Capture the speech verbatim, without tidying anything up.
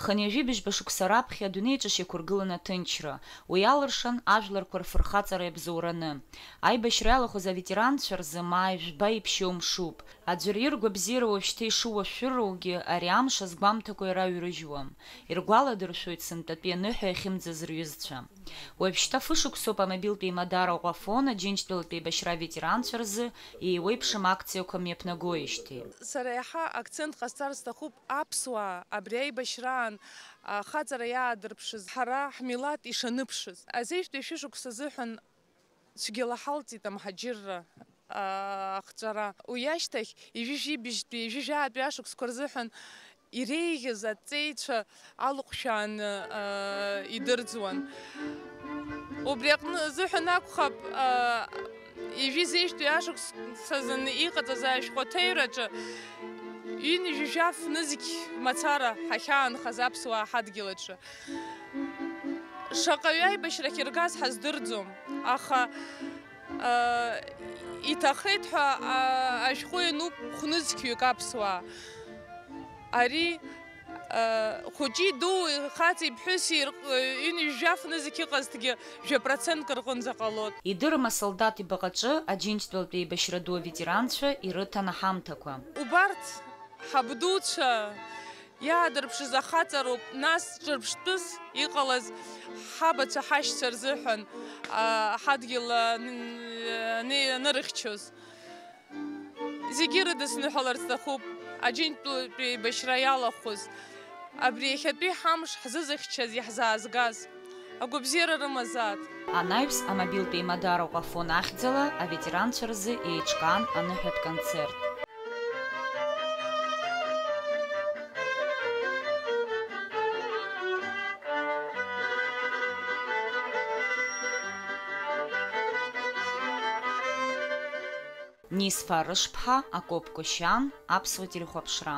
Хынҩажәи быжьба шықәса раԥхьа адунеи аҿы шьақәыргылан аҭынчра, уи алыршан ажәларқәа рфырхаҵара иабзоураны. Аибашьра иалахәыз аветеранцәа рзы мааи жәба иԥшьоу мшуп. Аӡәыр иргәабзиара уажәшьҭа ишыуашәыроугьы, ари амш азгәамҭақәа ираҩрыжьуам. Иргәаладыршәоит сынтәатәи аныҳәа иахьымӡаз рҩызцәа. Уажәшьҭа фышықәсоуп амобилтә еимадара Аҟәафон Аџьынџьтәылатә еибашьра аветеранцәа рзы еиуеиԥшым акциақәа мҩаԥнагоижьҭеи. Сара иаҳа акцент ҟасҵар сҭахуп аԥсуаа абри аибашьраан ахаҵара иаадырԥшыз, ҳара ҳмилаҭ ишаныԥшыз. Азеижәтәи шәышықәса азыҳәан цәгьала ҳалҵит амҳаџьырра, а, ахҵәара. Уи ашьҭахь, ҩажәи быжьтәи, ҩажәи жәаатәи ашықәсқәа рзыҳәан иреиӷьыз аҵеицәа алыҟәшәааны, а, идырӡуан. Убри аҟны азыҳәан акәхап, а, ҩажәи зеижәтәи ашықәсазын иҟаҵаз ашәҟәы аҭыҩраҿы ҩынҩажәи жәаф нызқь мацара ҳахьаанхаз аԥсуаа ҳадгьыл аҿы. Шаҟаҩы аибашьрахь иргаз ҳаздырӡом, аха, а, иҭахеит ҳәа, а, ашәҟәы иануп хәнызқьҩык аԥсуаа. Ари, а, хәыҷи дууи, хаҵеи ԥҳәыси рҟ-, ҩынҩажәи жәаф нызқь иҟазҭгьы жәа процентк рҟынӡа ҟалоит. Идырым асолдаҭ ибаҟаҿы Аџьынџьтәылатә еибашьра ду аветеранцәа ирыҭан аҳамҭақәа. Убарҭ ҳабдуцәа иаадырԥшыз ахаҵароуп, нас ҿырԥштәыс иҟалаз ҳабацәа ҳашьцәа рзыҳәан, а, ҳадгьыл, а, н-, н-, анырхьчоз. Зегьы ирыдысныҳәаларц сҭахуп, Аџьынџьтәылатәи еибашьра иалахәыз, абри иахьатәи ҳамш ҳзызыхьчаз, иаҳзаазгаз. Агәабзиара рымазаат. Анаҩс амобилтә еимадара Аҟәафон ахьӡала аветеранцәа рзы еиҿкаан аныҳәатә концерт. Нисфа Рышԥҳа, Акоп Кошьан, Аԥсуа телехәаԥшра.